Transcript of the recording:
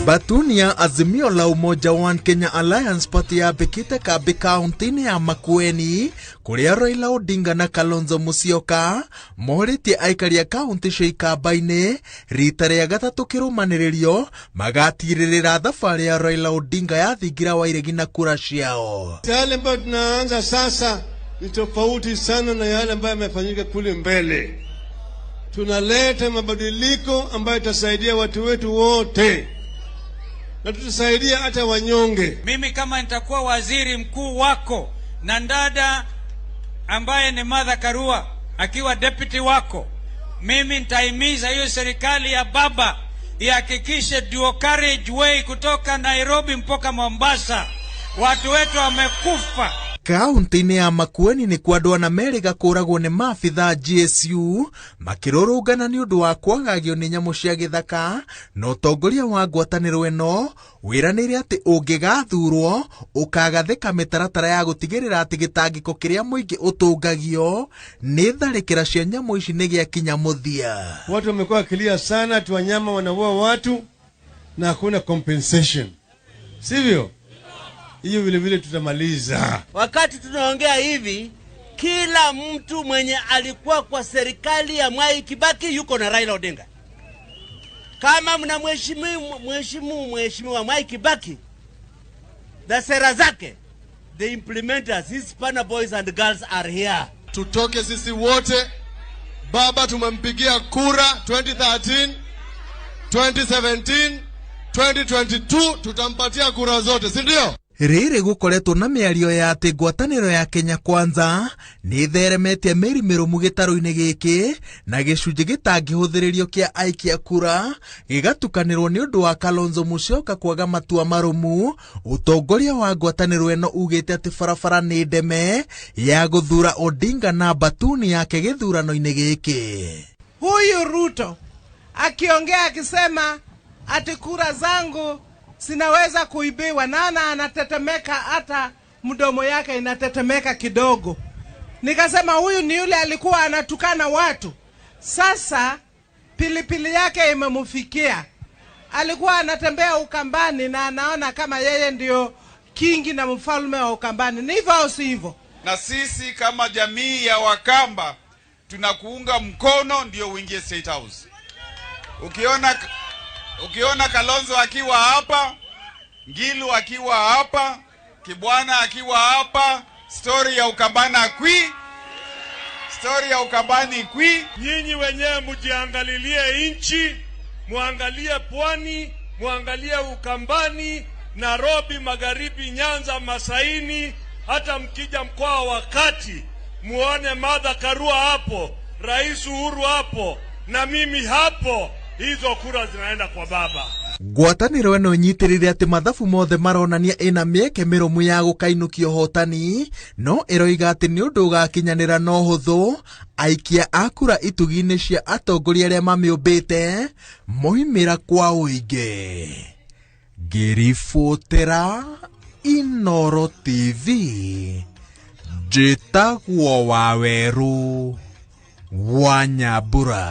Batuni ya Azimio la Umoja One Kenya Alliance Party yambĩkĩte kambĩ kaunti-inĩ ya Makueni kũrĩa Raila Odinga na Kalonzo Musyoka morĩtie aikari a kaunti cia Ikamba-inĩ rita rĩa gatatũ kĩrũmanĩrĩrio magatirĩrĩra thabarĩ ya Raila Odinga ya thingira wa iregi na kura ciao. Yale ambayo tunaanza sasa ni tofauti sana na yale ambayo yamefanyika kule mbele. Tunaleta mabadiliko ambayo itasaidia watu wetu wote na tutasaidia hata wanyonge. Mimi kama nitakuwa waziri mkuu wako na dada ambaye ni Martha Karua akiwa deputy wako, mimi nitahimiza hiyo serikali ya baba ihakikishe dual carriage way kutoka Nairobi mpaka Mombasa. Watu wetu wamekufa. Kaunti-inĩ ya Makueni nĩ kwa andũ ana merĩga kũragwo nĩ maabitha GSU makĩrũrũngana nĩ ũndũ wa kwagagio nĩ nyamũ cia gĩthaka, na ũtongoria wa ngwatanĩro ĩno wĩranĩire atĩ ũngĩgathurwo ũkagathĩka mĩtaratara ya gũtigĩrĩra atĩ gĩtangĩko kĩrĩa mũingĩ ũtũngagio nĩ tharĩkĩra cia nyamũ ici nĩ gĩakinya mũthia. Watu wamekuwa wakilia sana ati wanyama wanaua watu na hakuna compensation, sivyo? Hiyo vile vile tutamaliza. Wakati tunaongea hivi, kila mtu mwenye alikuwa kwa serikali ya Mwai Kibaki yuko na Raila Odinga. Kama mnamheshimu mheshimu mheshimiwa Mwai Kibaki na sera zake, the implementers, his spanner boys and girls are here. Tutoke sisi wote. Baba tumempigia kura 2013, 2017, 2022, tutampatia kura zote, si ndio? Rĩrĩ gũkoretwo na mĩario ya atĩ ngwatanĩro ya Kenya Kwanza nĩ ĩtheremetie mĩri mĩrũmu gĩtarũ-inĩ gĩkĩ na gĩcunjĩ gĩtangĩhũthĩrĩrio kĩa aikia kura gĩgatukanĩrwo nĩ ũndũ wa Kalonzo Musyoka kwaga matua marũmu. Ũtongoria wa ngwatanĩro ĩno ugĩte atĩ barabara nĩ ndeme ya gũthura Odinga na Batuni yake gĩthurano-inĩ gĩkĩ. Huyu Ruto akiongea akisema ati kura zangu zinaweza kuibiwa, naona anatetemeka, hata mdomo yake inatetemeka kidogo. Nikasema huyu ni yule alikuwa anatukana watu, sasa pilipili yake imemfikia. Alikuwa anatembea Ukambani na anaona kama yeye ndio kingi na mfalme wa Ukambani. Ni hivyo au si hivyo? Na sisi kama jamii ya Wakamba tunakuunga mkono ndio uingie State House. Ukiona Kalonzo akiwa hapa, Ngilu akiwa hapa, Kibwana akiwa hapa, story ya Ukambani kwi, story ya Ukambani kwi. Nyinyi wenyewe mjiangalilie nchi, muangalie pwani, muangalie Ukambani, Nairobi, Magharibi, Nyanza, Masaini, hata mkija mkoa wa Kati muone Martha Karua hapo, Rais Uhuru hapo na mimi hapo, hizo kura zinaenda kwa baba. Ngwatanĩro ĩno ĩnyitĩrĩire atĩ mathabu mothe maronania ĩna mĩeke mĩrũmu ya gũkainũkia ũhotani, no ĩroiga atĩ nĩ ũndũ ũgakinyanĩra no hũthũ aikia a kura itugi-inĩ cia atongoria arĩa mamĩũmbĩte moimĩra kwa ũingĩ. Ngĩribotera Inooro TV, njĩtagwo Wawerũ wa Nyambura.